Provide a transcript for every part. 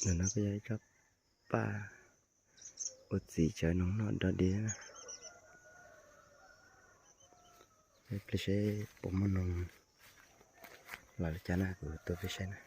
Ntawm no kuj yog ib tsob paj ua txiv cawv noog noj dog dig na. Ib pliag seb puas muaj noog los li cas na, kuv tua peb saib na.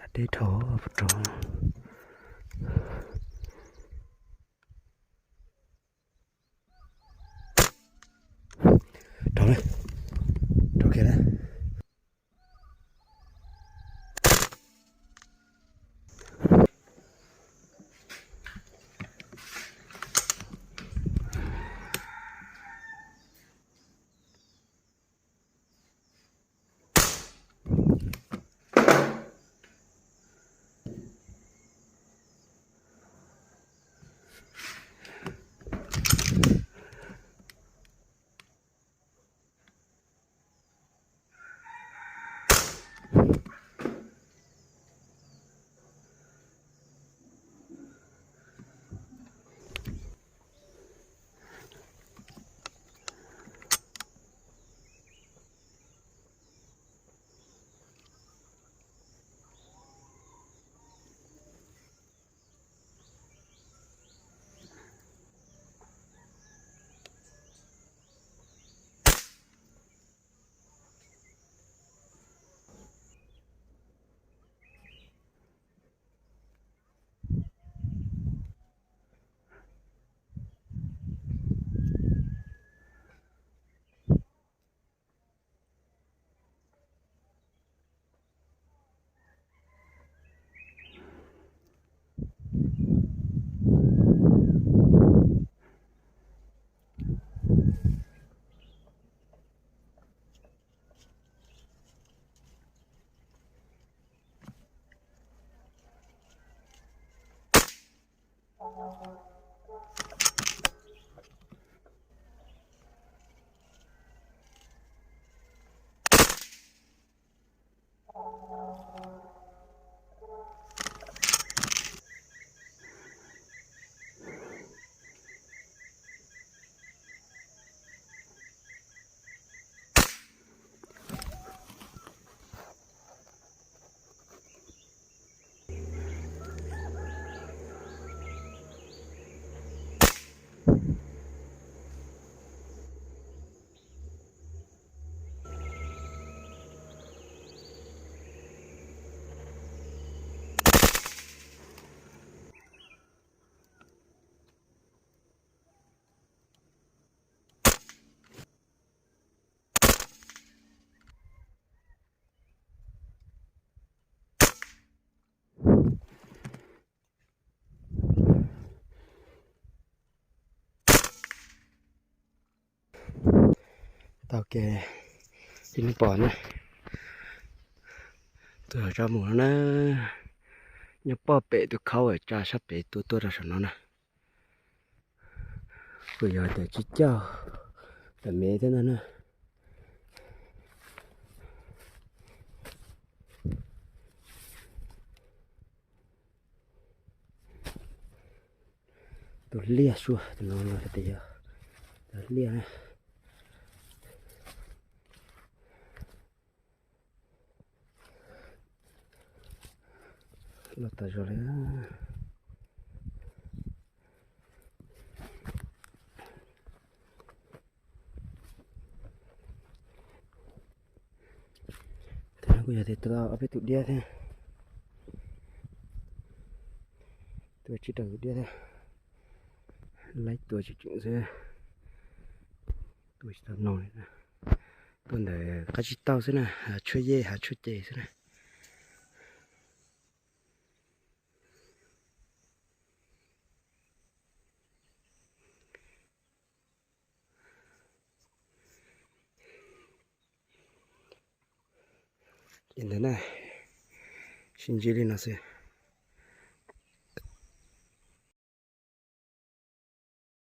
Dab deb dhau, rau, rau, rau kiag na. Tau kev, ib hnub pom na, tus tso mus no na, nyob pog pem tus khaub tsa sab pem tua tuaj rau saum no na. Kuj yog tias tsis coj tam mev thiab ntag na. Tus liaj suab tus no los tias yog tus liaj na. Los tas zog li. Kuj yog tias tua ob peb tus diab thiab. Tua tsib rau tus diab thiab. Laib tua tseem tseem xwb. Tua tsis tau mloog li. Tua ntawm qab tsib taug xwb na, hav tshuaj yej hav tshuaj ces xwb na. Ces ntawd na, sib ntsib li no xwb.